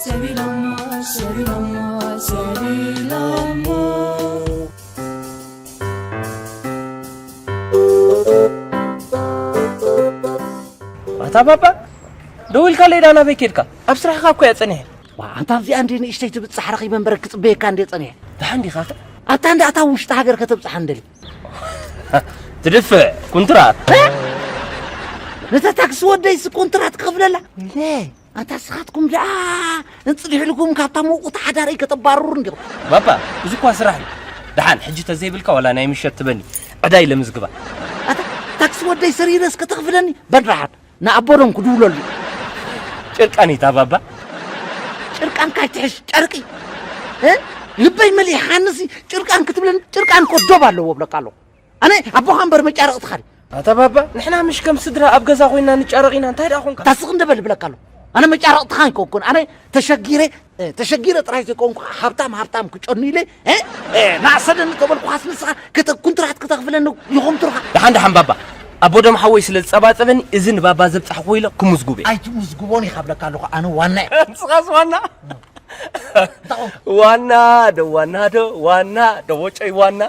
ሰቢሎሞ፣ ሰቢሎሞ፣ ሰቢሎሞ። ኣታ ባባ፣ ደዊልካለይ ዳ ናበይ ኬድካ? ኣብ ስራሕኻ እኮ እያ ጸኒሐ። ዋ፣ ኣንታ ኣብዚኣ እንደ ንእሽተይ ትብጻሕ ረኺበ እምበር ክጽበየካ እንደ ጸኒሐ። ደሓን ዲኻ ኸ? ኣታ እንደ ኣታ ውሽጢ ሃገር ከተብጽሓ እንደሊ። ትድፍዕ ኩንትራት። ነታ ታክሲ ወደይስ ኮንትራት ክኽፍለላ? ለ፣ ኣንታ ስኻትኩም ደኣ እንጽሊሕልኩም ካብታ መውቁታ ሓዳረይ ከተባርሩ እንዲኹም። ባባ፣ እዚ እኳ ስራሕ እዩ። ደሓን፣ ሕጂ ተዘይብልካ ዋላ ናይ ምሸት ትበኒ። ዕዳይ ለምዝግባ። ኣታ ታክሲ ወደይ ሰሪረስ ከተኽፍለኒ? በል ደሓን፣ ንኣቦዶም ክድውለሉ። ጭርቃን እታ ባባ። ጭርቃን ካይትሕሽ፣ ጨርቂ። እ? ልበይ መሊሕኻንሲ ጭርቃን ክትብለኒ፣ ጭርቃን እኮ ዶብ ኣለዎ እብለካ ኣለኹ። ኣነ ኣቦኻ እምበር መጫረቕትኻ ድየ? ኣታ ባባ፣ ንሕና ምሽ ከም ስድራ ኣብ ገዛ ኮይና ንጫረቕ ኢና፣ እንታይ ደኣ ኾንካ? ታስቕ እንደ በል እብለካ ኣለኹ። ኣነ መጫረቕትኻ ኣይኮንኩን። ኣነ ተሸጊረ፣ እ፣ ተሸጊረ ጥራይ ዘይኮንኩ፣ ሃብታም፣ ሃብታም ክጨኑ ኢለ፣ እ፣ እ፣ ናእሰደኒ ተበልኩኻስ ንስኻ ክተ-፣ ኩንትራት ክተኽፍለኒ ይኾምትሩኻ። ደሓን፣ ደሓን ባባ፣ ኣቦ ደም ሓወይ ስለ ዝጸባጸበኒ፣ እዚ ንባባ ዘብጻሕኩ ኢለ ክምዝጉብ እየ። ኣይትምዝግቦን ኢኻ እብለካ ኣለኹ፣ ኣነ ዋና እየ። ንስኻስ ዋና? ዋና ዶ፣ ዋና ዶ፣ ዋና ዶ፣ ወጨይ ዋና።